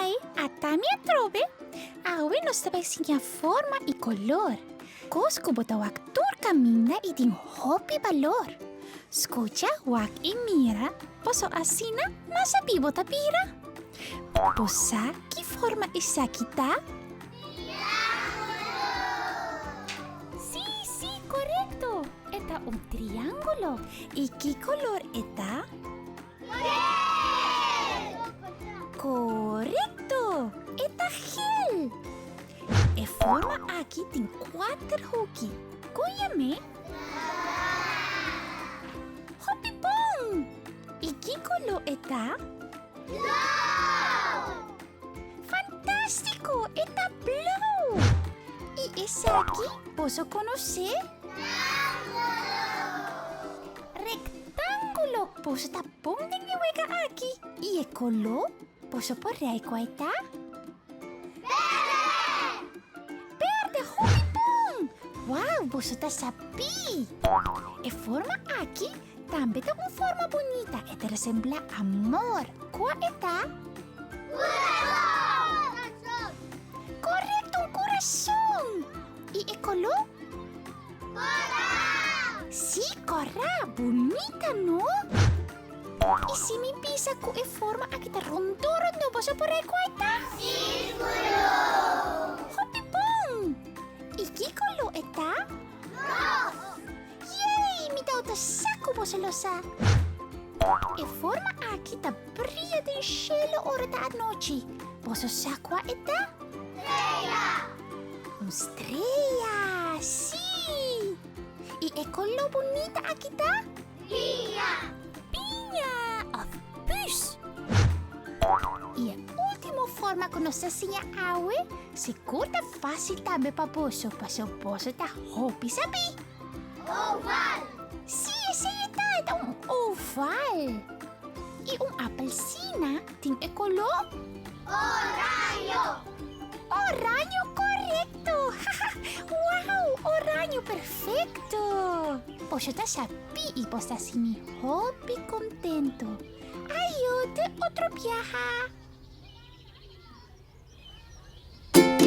Hi, ata mi atrobe. Awe nos ta bai siña forma i kolor. Kos ku bo ta wak tur kaminda i tin hopi balor. Skucha, wak i mira, paso asina mas sabí bo ta bira. Bo sa ki forma esaki ta? Sí, sí, korekto! E ta un triángulo. I ki kolor e ta? Korekto! E ta gel. E forma aki tin kuater huki. Kon yam'é? Hopi bon! I ki koló e ta? Fantástiko! E ta blou! I esaki boso konosé? Rektángulo! Boso ta bon den e wega aki. I e koló? Boso por rei kua e ta? Berde! Hopi bon! Wau, boso ta sabí! E forma aki tambe ta un forma bunita, e ta resemblá amor. Kua e ta? Korekto, un kurason! I e koló? Sí, kòrá! Bunita, no? I si mi bisa ku e forma aki ta rondó rondó, boso por rekuerda? Sírkulo! Hopi bon! I ki koló e ta? Ros! Yey! Mi tabata sa ku boso lo sa! E forma aki ta bria den shelu ora ta anochi. Boso sa kua e ta? Strea! Un strea, sí! I e koló bunita aki ta? Piña! Piña òf pus. I e último forma ku nos ta siña awe sigur ta fásil tambe pa boso, pasobra boso ta hopi sabí. Oval! Sí, esei e ta, e ta un oval. I un apelsina tin e koló? Oraño! Oraño, korekto! Wau, oraño, perfekto! Boso ta sabí i bos ta hasi mi hopi kontentu. Ayo, te otro biaha!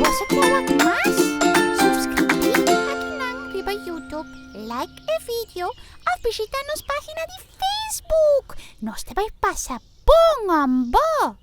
Boso ke wak mas? Suskribí akinan riba YouTube, like e video òf bishitá nos página di Facebook. Nos ta bai pasa bon, hombo!